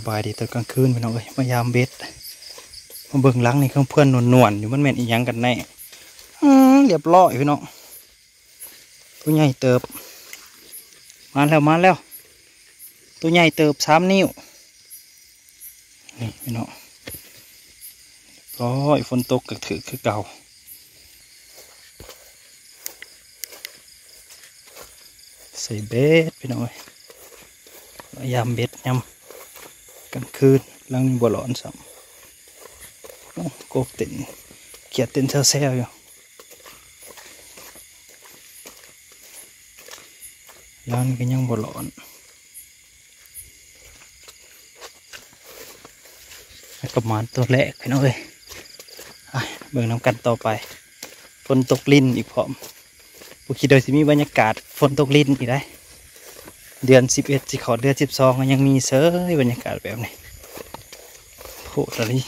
ສະບາຍດີຕອນກາງຄືນພີ່ນ້ອງເອີຍ ມາຢາມເບັດ ມາເບິ່ງຫຼັງນີ້ ຄືເພື່ອນນວນໆຢູ່ ມັນແມ່ນອີ່ຫຍັງກັນແນ່? ອືມ ລຽບຮ້ອຍພີ່ນ້ອງ ຕົວໃຫຍ່ເຕີບ ມາແລ້ວ ມາແລ້ວ ຕົວໃຫຍ່ເຕີບ ສາມນິ້ວ ນີ້ພີ່ນ້ອງ ໂອ້ຍ ຝົນຕົກກໍຖືກຄືເກົ່າ ໃສ່ເບັດພີ່ນ້ອງເອີຍ ມາຢາມເບັດຍາມກາງຄືນ ຫຼັງນີ້ບໍ່ຮ້ອນຊ້ຳ ໂອ້ ກົບເຕັ້ນ ຂຽດເຕັ້ນແຊວໆຢູ່ ຫຼັງນີ້ກໍຍັງບໍ່ຮ້ອນ ແລ້ວກໍມາຕົວແລກພີ່ນ້ອງເອີຍ ໄປເບິ່ງນຳກັນຕໍ່ໄປ ຝົນຕົກລິນອີກພ້ອມ ບໍ່ຄິດວ່າຊິມີບັນຍາກາດຝົນຕົກລິນອີກໄດ໋ ເດືອນສິບເອັດ ຊິເຂົ້າເດືອນສິບສອງ ກໍຍັງມີເສີຍບັນຍາກາດແບບນີ້ ໂພດອີ່ຫຼີ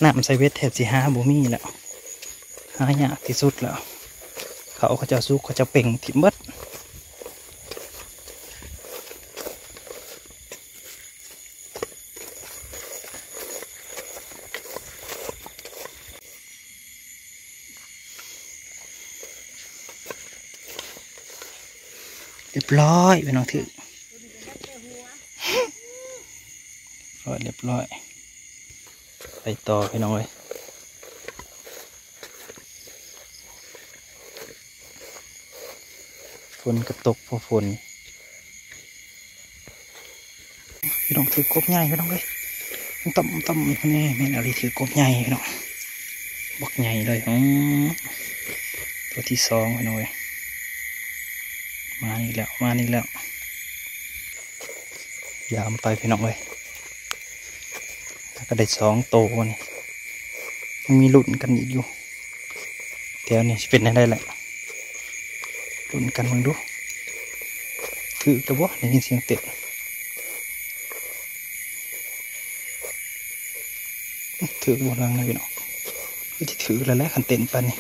ນ້ຳໃສ່ເບັດແທບຊິຫາບໍ່ມີແລ້ວ ຫາຍາກທີ່ສຸດແລ້ວ ເຂົາເຂົາເຈົ້າສຸກ ເຂົາເຈົ້າເປັ່ງຖິ້ມເບິດ ລຽບຮ້ອຍ ພີ່ນ້ອງ ຖືກ ລຽບຮ້ອຍ ລຽບຮ້ອຍ ໄປຕໍ່ພີ່ນ້ອງເອີຍ ຝົນກໍຕົກ ພໍຝົນ ພີ່ນ້ອງ ຖືກກົບໃຫຍ່ພີ່ນ້ອງເອີຍ ຕ່ຳໆ ນີ້ແມ່ນອີ່ຫຼີ ຖືກກົບໃຫຍ່ພີ່ນ້ອງ ບັກໃຫຍ່ເລີຍ ອື ຕົວທີສອງພີ່ນ້ອງເອີຍ ມາອີກແລ້ວ ມາອີກແລ້ວ ຢາມໄປພີ່ນ້ອງເອີຍ ແລ້ວກໍໄດ້ສອງໂຕນີ້ ຍັງມີລຸ້ນກັນອີກຢູ່ ແຖວນີ້ຊິເປັນແນວໃດແຫຼະ ລຸ້ນກັນເບິ່ງດູ ຖືກແລ້ວບໍ່? ໄດ້ຍິນສຽງເຕັ້ນ ຖືກບໍ່ຫຼັງນີ້ພີ່ນ້ອງ? ຄືຊິຖືກແລ້ວແຫຼະ ຄັນເຕັ້ນປານນີ້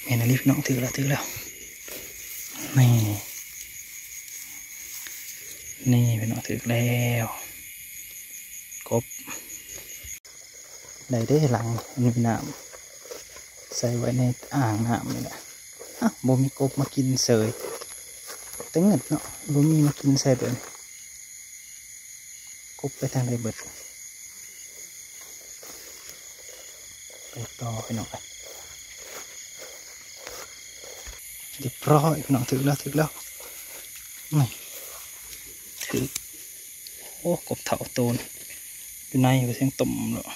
ແມ່ນອີ່ຫຼີພີ່ນ້ອງ ຖືກແລ້ວ ຖືກແລ້ວ ນີ້ ນີ້ພີ່ນ້ອງ ຖືກແລ້ວ ກົບ ໄດ້ເດ້ ຫຼັງມີນ້ຳ ໃສ່ໄວ້ໃນອ່າງນ້ຳນີ້ແຫຼະ ອ້າວ ບໍ່ມີກົບມາກິນເສີຍ ແຕ່ເງິດເນາະ ບໍ່ມີມາກິນໃສ່ເບິ່ງ ກົບໄປທາງໃດເບິດ ໄປຕໍ່ພີ່ນ້ອງ ລຽບຮ້ອຍພີ່ນ້ອງ ຖືກແລ້ວ ຖືກແລ້ວ ນີ້ ຖືກ ໂອ້ ກົບເຖົ້າໂຕນ ຢູ່ໃນ ໄປສຽງຕົມເນາະ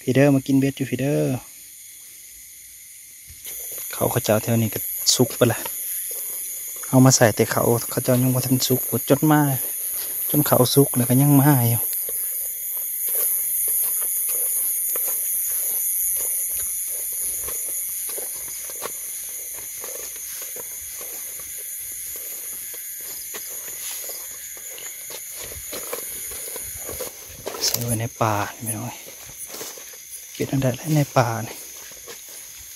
ພີເດີ ມາກິນເບັດຢູ່ພີເດີ ເຂົາເຂົາເຈົ້າແຖວນີ້ກໍສຸກເບິດລະ ເຮົາມາໃສ່ແຕ່ເຂົາ ເຂົາເຈົ້າຍັງບໍ່ທັນສຸກ ຈົນມາ ຈົນເຂົາສຸກແລ້ວກໍຍັງມາຢູ່ ໃສ່ໄວ້ໃນປ່ານີ້ພີ່ນ້ອງ ເປັນອັນໃດແຫຼະໃນປ່ານີ້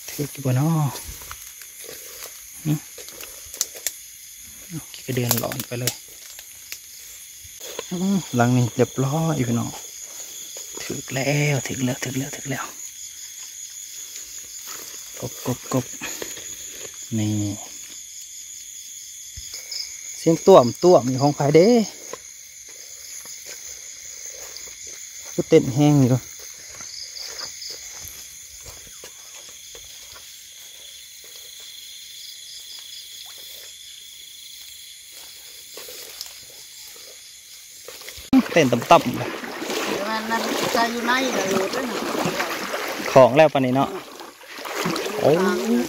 ຖືກຢູ່ບໍ່ນໍ? ຫຶ ກະເດືອນຫຼອນໄປເລີຍ ອື ຫຼັງນີ້ລຽບຮ້ອຍພີ່ນ້ອງ ຖືກແລ້ວ ຖືກແລ້ວ ຖືກແລ້ວ ຖືກແລ້ວ ກົບ ກົບ ກົບ ນີ້ ສຽງຕ້ວມໆ ນີ້ຂອງໃຜເດ້? ຄືເຕັ້ນແຮງຢູ່ ເຕັ້ນຕ່ຳໆ ແຕ່ວ່ານັ້ນໃສ່ຢູ່ໃນນະ ໂຫຼດເດ້ນະ ຂອງແລ້ວປານນີ້ເນາະ. ໂອ້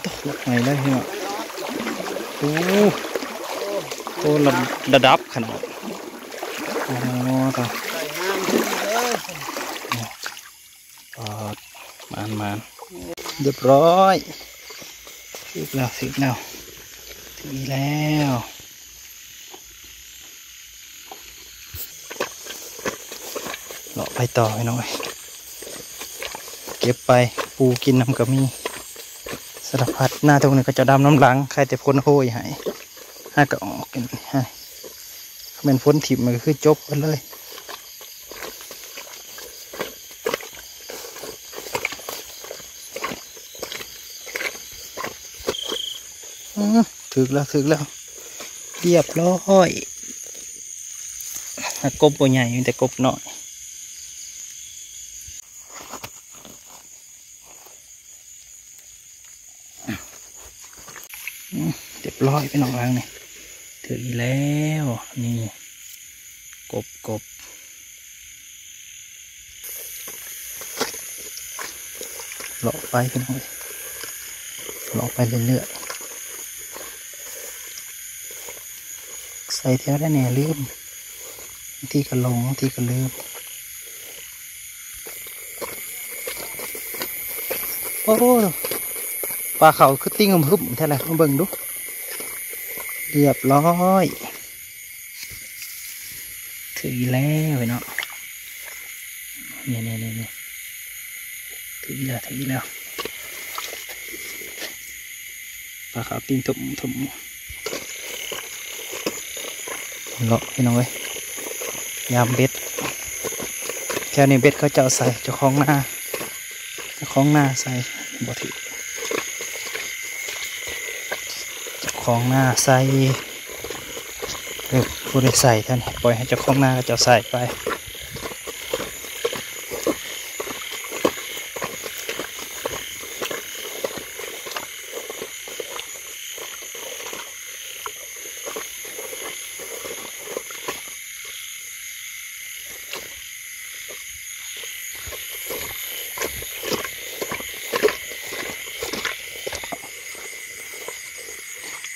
ໂຕໃຫຍ່ເລີຍພີ່ນ້ອງ ໂອ້ ໂຕລະ ລະດັບຂະໜາດ ໂອ້ ໂຕ ປາດ ມານໆ ລຽບຮ້ອຍ ຖືກແລ້ວ ຖືກແລ້ວ ຖືກອີກແລ້ວ. ເລາະໄປຕໍ່ພີ່ນ້ອງເອີຍ ເກັບໄປປູກິນນຳກໍມີ ສາລະພັດ ນາຕົງນີ້ເຂົາເຈົ້າດຳນຳຫຼັງ ໃຄແຕ່ຝົນໂຮຍໃຫ້ ຫາກໍອອກກິນໃຫ້ ແມ່ນຝົນຖິ້ມມັນກໍຄືຈົບເບິດເລີຍ. ອື ຖືກແລ້ວ ຖືກແລ້ວ ຮຽບຮ້ອຍ. ກບບໍ່ໃຫຍ່ ມີແຕ່ກົບນ້ອຍ. ອືມ ຮຽບຮ້ອຍພີ່ນ້ອງ ຫຼັງນີ້ ຖືກອີກແລ້ວ. ນີ້ ກົບ ກົບ ເລາະໄປພີ່ນ້ອງເອີຍ ເລາະໄປເລື້ອຍໆ. ໃສ່ແຖວໃດແດ່ລືມ ບາງທີກໍຫຼົງ ບາງທີກໍລືມ. ໂອ້ ປາເຂົາຄືຕິ່ງຫຶ້ມໆແທ້ລະ ມາເບິ່ງດູ. ຮຽບຮ້ອຍ ຖືກອີກແລ້ວເນາະ. ນີ້ໆໆ ຖືກອີກແລ້ວ ຖືກອີກແລ້ວ. ປາຂາວຕີນທຸ່ມໆ ເລາະພີ່ນ້ອງເອີຍ ຍາມເບັດ. ແຖວນີ້ເບັດເຂົາເຈົ້າໃສ່ ເຈົ້າຂອງນາ ເຈົ້າຂອງນາໃສ່ ບໍ່ຖືກ ເຈົ້າຂອງນາໃສ່. ເອີ ບໍ່ໄດ້ໃສ່ ທ່ານ ປ່ອຍໃຫ້ເຈົ້າຂອງນາເຂົາເຈົ້າໃສ່ໄປ.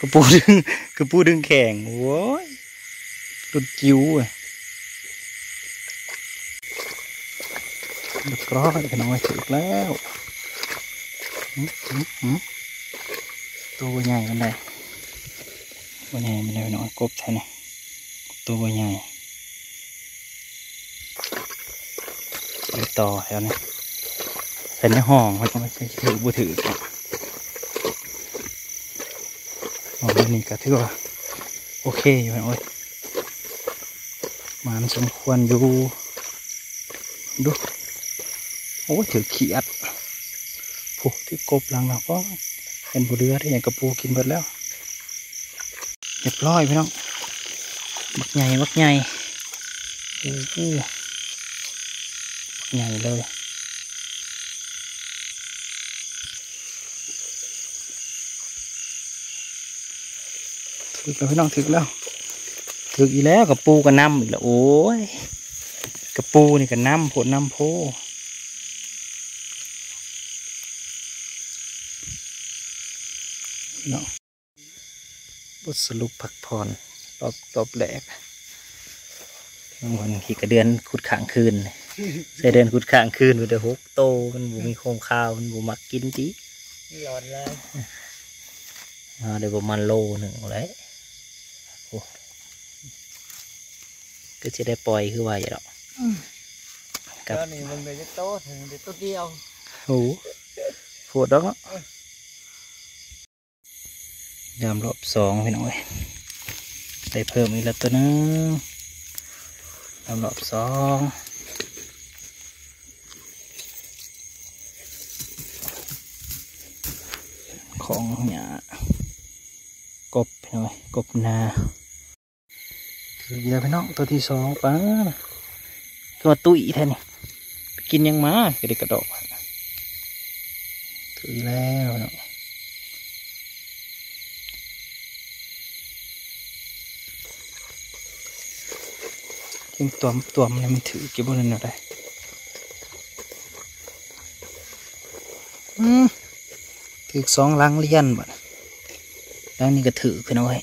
ກະປູດຶງ ກະປູດຶງແຂງ ໂອ້ຍ ລຸດຈິ້ວ. ຮຽບຮ້ອຍ ພີ່ນ້ອງເອີຍ ຖືກແລ້ວ. ຫຶ ຫຶ ຫຶ ໂຕບໍ່ໃຫຍ່ປານໃດ ບໍ່ໃຫຍ່ປານໃດພີ່ນ້ອງ ກົບແທ້ນີ້ ໂຕບໍ່ໃຫຍ່. ໄປຕໍ່ແຖວນີ້ ແຕ່ໃນຫ້ອງເພິ່ນກໍບໍ່ຖືກ ບໍ່ຖືກເນາະ. ຫ້ອງນີ້ກໍຖືວ່າໂອເຄຢູ່ ໂອ້ຍ ໝານສົມຄວນຢູ່. ດູ ໂອ້ຍ ຖືກຂຽດ ໂອ້ ຖືກກົບຫຼັງນະ ປ້ອ ເຫັນບໍ່ເຫຼືອເດ້ ຫຍັງກະປູກິນເບິດແລ້ວ. ຮຽບຮ້ອຍພີ່ນ້ອງ ບັກໃຫຍ່ ບັກໃຫຍ່ ໂອ້ໂຫ ບັກໃຫຍ່ເລີຍ. ຖືກແລ້ວພີ່ນ້ອງ ຖືກແລ້ວ ຖືກອີກແລ້ວ. ກະປູກະນຳອີກແລ້ວ ໂອ້ຍ ກະປູນີ້ກະນຳໂພດນຳໂພເນາະ. ບົດສະຫຼຸບພັກຜ່ອນ ລອບ ລອບແລກ ເບິ່ງຂີ້ກະເດືອນຂຸດຄ້າງຄືນ ໃສ່ເດືອນຂຸດຄ້າງຄືນ ໄດ້ຫົກໂຕ. ມັນບໍ່ມີຄວາມຄາວ ມັນບໍ່ມັກກິນຕິ ຫຼອນຫຼາຍ. ເອົາໄດ້ປະມານໂລໜຶ່ງແຫຼະ. ໂອ້ ກໍຊິໄດ້ປ່ອຍຄືວ່າຢູ່ດອກ. ອືມ ກັບ ຕອນນີ້ເບິ່ງໄດ້ຈັກໂຕ ໄດ້ໂຕດຽວ. ໂອ້ ໂພດດອກເນາະ. ເອີ ຍາມລອບສອງພີ່ນ້ອງເອີຍ ໄດ້ເພີ່ມອີກແລ້ວໂຕໜຶ່ງ ຍາມລອບສອງ. ຂອງຫຍ້າ ກົບພີ່ນ້ອງເອີຍ ກົບນາ. ຖືກອີກແລ້ວພີ່ນ້ອງ ໂຕທີສອງ. ປ້າ ຄືວ່າຕຸ້ຍແທ້ນີ້ ໄປກິນຫຍັງມາ ກະໄດ້ກະດອກ. ຖືກອີກແລ້ວເນາະ ກິນຕວມໆ ນີ້ມັນຖືກຢູ່ບໍ່ ແນວໃດ. ອືມ ຖືກສອງຫຼັງລຽນບັດ ຫຼັງນີ້ກໍຖືກພີ່ນ້ອງເອີຍ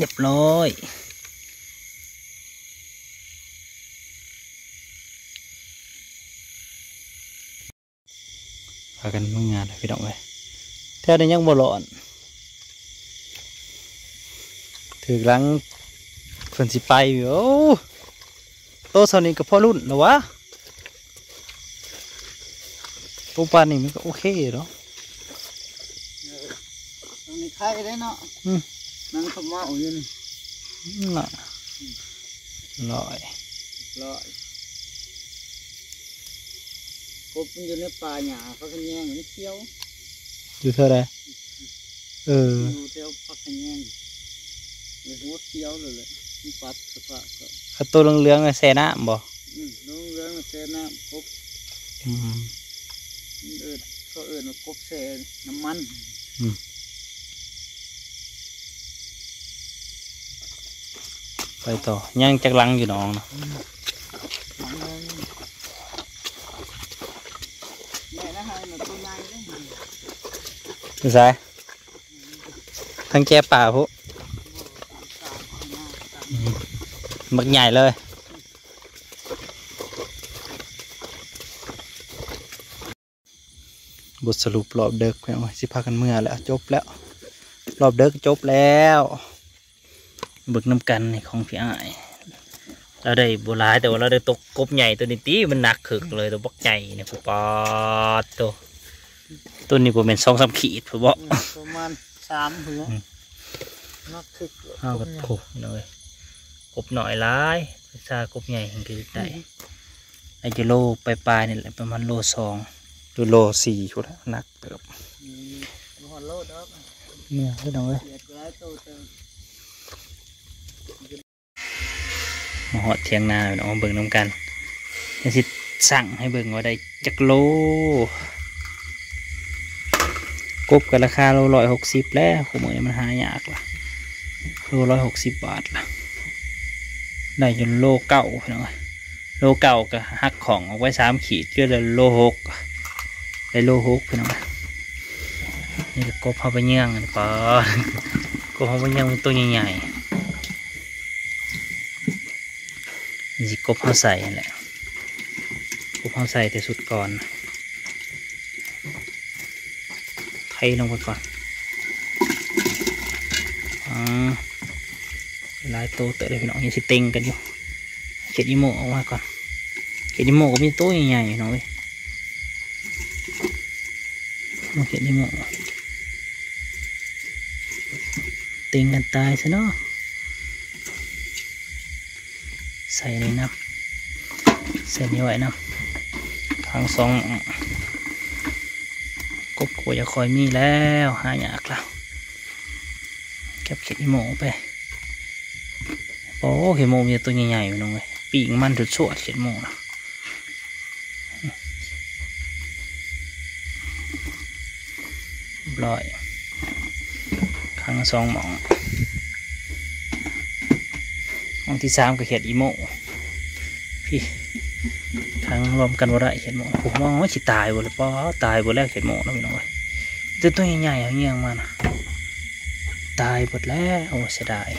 ຮຽບຮ້ອຍ. ພາກັນເມືອງານແລ້ວພີ່ນ້ອງເອີຍ ແຖວນີ້ຍັງບໍ່ຫຼອນ. ຖືກຫຼັງເພິ່ນຊິໄປຢູ່. ໂອ້ ໂຕສ່ຳນີ້ກໍພໍລຸ້ນແລ້ວຫວາ ໂຕປານນີ້ມັນກໍໂອເຄຢູ່ດອກ. ເອີ ຕອນນີ້ໄຄໄດ້ເນາະ. ອືມ ນັ່ງຂະເໝົາຢູ່ນີ້ ອືມ ນະ. ຮ້ອຍ ຮ້ອຍ ກົບມັນຢູ່ໃນປ່າຫຍ້າ ຜັກຂະແຍງມັນຂຽວ. ຢູ່ເທົ່າໃດ? ເອີ ຢູ່ແຖວຜັກຂະແຍງ ຫົວຂຽວເລີຍແຫຼະ. ມັນປັບສະພາບກໍ ຄັນໂຕເຫຼືອງໆ ແຊ່ນ້ຳບໍ່? ອືມ ເຫຼືອງໆ ແຊ່ນ້ຳ ກົບ ອືມ ເອີ້ນ ເຂົາເອີ້ນວ່າກົບແຊ່ນ້ຳມັນ. ອືມ ໄປຕໍ່ ຍັງຈັກຫຼັງຢູ່ໜອງນະ? ອືມ ຫຼັງໜຶ່ງ ແມ່ນະ ໃຫ້ມັນໂຕໃຫຍ່ເດ້. ຢູ່ໃສ? ທາງແຈປ່າພຸ້ນ ອືມ ບັກໃຫຍ່ເລີຍ. ບົດສະຫຼຸບລອບເດິກ ພີ່ນ້ອງເອີຍ ຊິພາກັນເມືອແລ້ວ ຈົບແລ້ວ ລອບເດິກຈົບແລ້ວ. ເບິ່ງນຳກັນ ນີ້ຂອງພີ່ອ້າຍ ລາວໄດ້ບໍ່ຫຼາຍ ແຕ່ວ່າລາວໄດ້ຕົກກົບໃຫຍ່ໂຕນີ້ຕິ ມັນໜັກເຄິກເລີຍ ໂຕບັກໃຫຍ່ນີ້ ປາດໂຕ ໂຕນີ້ບໍ່ແມ່ນສອງສາມຂີດພຸ້ນບໍ? ອືມ ປະມານສາມພຸ້ນແຫຼະ ອືມ ໜັກເຄິກ. ເຮົາກໍ ກົບໃຫຍ່ ໂອ້ ພີ່ນ້ອງເອີຍ ກົບນ້ອຍຫຼາຍ ປະຊາກົບໃຫຍ່ແຮ່ງກະໄດ້ ອືມ ໄດ້ຢູ່ໂລປາຍໆ ນີ້ແຫຼະ ປະມານໂລສອງ ຫຼື ໂລສີ່ພຸ້ນແຫຼະ ໜັກເຕີບ. ອືມ ບໍ່ຮອດໂລດອກ ເມືອ ພີ່ນ້ອງເອີຍ ຂຽດຫຼາຍໂຕເຕີບ. ມາຮອດຖຽງນາ ເອົາມາເບິ່ງນຳກັນ ດຽວຊິຊັ່ງໃຫ້ເບິ່ງວ່າໄດ້ຈັກໂລ. ກົບກໍລາຄາໂລຮ້ອຍຫົກສິບແລ້ວ ຄູ່ມື້ນີ້ມັນຫາຍາກລະ ໂລຮ້ອຍຫົກສິບບາດລະ ໄດ້ຢູ່ໂລເກົ້າ ພີ່ນ້ອງເອີຍ. ໂລເກົ້າກໍຫັກຂ້ອງອອກໄປສາມຂີດ ເຫຼືອໂລຫົກ ໄດ້ໂລຫົກ ພີ່ນ້ອງ. ນີ້ກໍກົບເຮົາໄປເຍືອງ ປາດ ກົບເຮົາໄປເຍືອງ ມັນໂຕໃຫຍ່ໆ. ນີ້ຊິກົບເຮົາໃສ່ຫັ້ນແຫຼະ ກົບເຮົາໃສ່ແຕ່ຊຸດກ່ອນ ໄຖລົງໄປກ່ອນ. ອາ ຫຼາຍໂຕເຕີບເດ້ພີ່ນ້ອງ ຍັງຊິເຕັງກັນຢູ່. ເຂດອີໂມອອກມາກ່ອນ ເຂດອີໂມກໍມີໂຕໃຫຍ່ໆ ພີ່ນ້ອງເອີຍ. ມາເຂດອີໂມ ເຕັງກັນຕາຍຊະເນາະ. ໃສ່ນີ້ນຳ ໃສ່ນີ້ໄວ້ນຳ ທັງສອງໝ່ອງ. ກົບກໍບໍ່ຢາກຄ່ອຍມີແລ້ວ ຫາຍາກລະ ເກັບເຂດອີໂມໄປ. ໂອ້ ເຂດອີໂມມີແຕ່ໂຕໃຫຍ່ໆ ພີ່ນ້ອງເອີຍ ປີ້ງມັນສວດໆ ເຂດອີໂມນະ. ຮຽບຮ້ອຍ ທັງສອງໝ່ອງ ໝ່ອງທີສາມກໍເຂດອີໂມ ພີ້ ທັງລວມກັນບໍ່ໄດ້ ເຂດອີໂມ. ໂອ້ ມອງວ່າຊິຕາຍເບິດແລ້ວ ປ້າ ຕາຍເບິດແລ້ວ ເຂດອີໂມນະ ພີ່ນ້ອງເອີຍ. ແຕ່ໂຕໃຫຍ່ໆ ເອົາເຫຍື່ອງມານະ ຕາຍເບິດແລ້ວ ໂອ້ ເສຍດາຍ.